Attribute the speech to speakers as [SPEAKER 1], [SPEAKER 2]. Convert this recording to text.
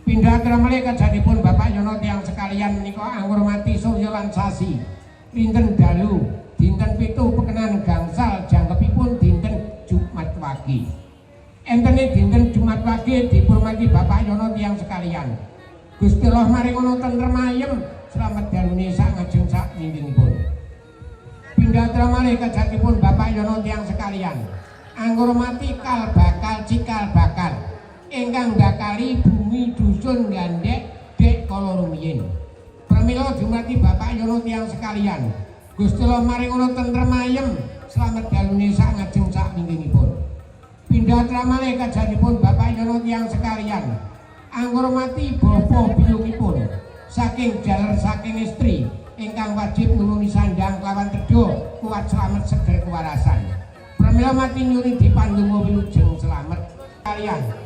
[SPEAKER 1] Pindha malih kajatipun Bapak Yono tiyang sekalian menika angurmati surya lan sasi. Dinten dalu, dinten 7 pekenan gangsal jangkepipun dinten Jumat Wage. Entene dinten Jumat Wage dipurmati Bapak Yono tiyang sekalian. Gusti Allah maringono tentrem ayem slamet dalune sak ngajeng sak mingginipun. Pindha malih kajatipun Bapak Yono tiyang sekalian. Angurmati kal bakal cikal bakal ingkang bakali bumi dusun Gandek dek kala rumiyin. Pramila dumati Bapak Yono tiyang sekalian. Gusti Allah maringono tentrem ayem slamet dalune sak ngajeng sak mingginipun. Pindha malih kajatipun Bapak Yono tiyang sekalian. Angurmati bapa biyungipun saking jaler saking istri ingkang wajib nulungi sandang kelawan tedha kuat slamet seger kewarasan. Pramila mati nyuri dipandonga wilujeng slamet kalian.